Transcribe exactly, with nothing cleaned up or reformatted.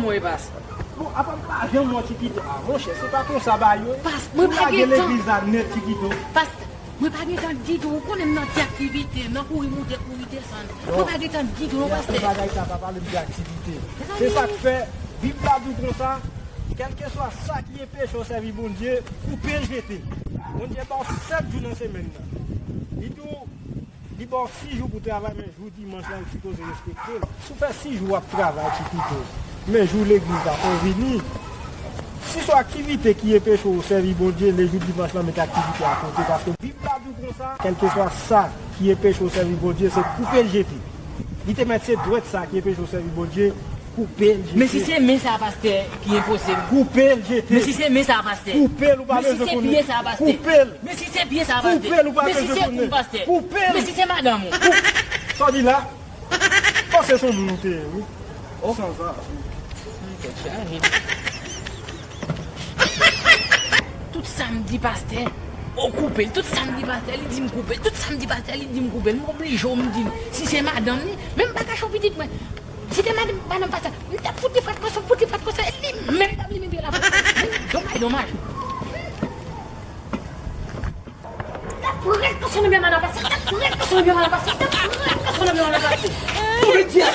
Mwen pastè. Bon, apa m pa janm wè Chikito. Ah, monchè, se pa konsa bagay yo ye. Pastè, mwen pa gen tan. Ou lage legliz la nèt, Chikito. Pastè, mwen pa gen tan ditou. Ou konnen m nan ti aktivite, nan kouri moute, kouri desann. Mwen pa gen tan ditou, non, pastè. Bagay sa pa pale m de aktivite. Se sa k fè, Bib la di w konsa, kèlkeswa sa ki enpeche w sèvi Bondye, koupe l jete. Bondye ba w sèt jou nan semèn nan. Li di w, li ba w sis jou pou travay, men jou dimanch la, ou sipoze respekte l. Si w fè sis jou w ap travay, Chikito, men jou legliz la, fò w vini. Si se yon aktivite ki enpeche w sèvi Bondye, lè jou dimanch la, met aktivite a kote, paske Bib la di w konsa, kèlkeswa sa ki enpeche w sèvi Bondye, se koupe l jete. Li te mèt se dwèt sa ki enpeche w sèvi Bondye, koupe l jete. Men si se men sa, pastè, ki enpoze m. Koupe l jete. Men si se men sa, pastè. Koupe l, ou pa bezwen konnen. Men si se pye sa, pastè. Koupe l. Men si se pye sa, pastè. Koupe l, ou pa bezwen konnen. Men si se kou, pastè. Koupe l. Men si se madanm ou. Koupe l. Sa w di la? Panse se yon moun ou te ye, wi. San sa. Tèt chaje. Tout sa m di pastè, ou koupe l. Tout sa m di pastè, li di m koupe l. Tout sa m di pastè, li di m koupe l. M oblije w, m di l, si se madanm li, men m pa kache w pitit mwen. Si te madanm, madanm pastè, m t ap fout li fwèt konsa, fout li fwèt konsa, e li menm t ap limen pye l avè m. Domaj, domaj. T ap fret konsa nan men madan pastè, t ap fret konsa nan men madan pastè, t ap fret konsa nan men madan pastè. Tonbe dyab.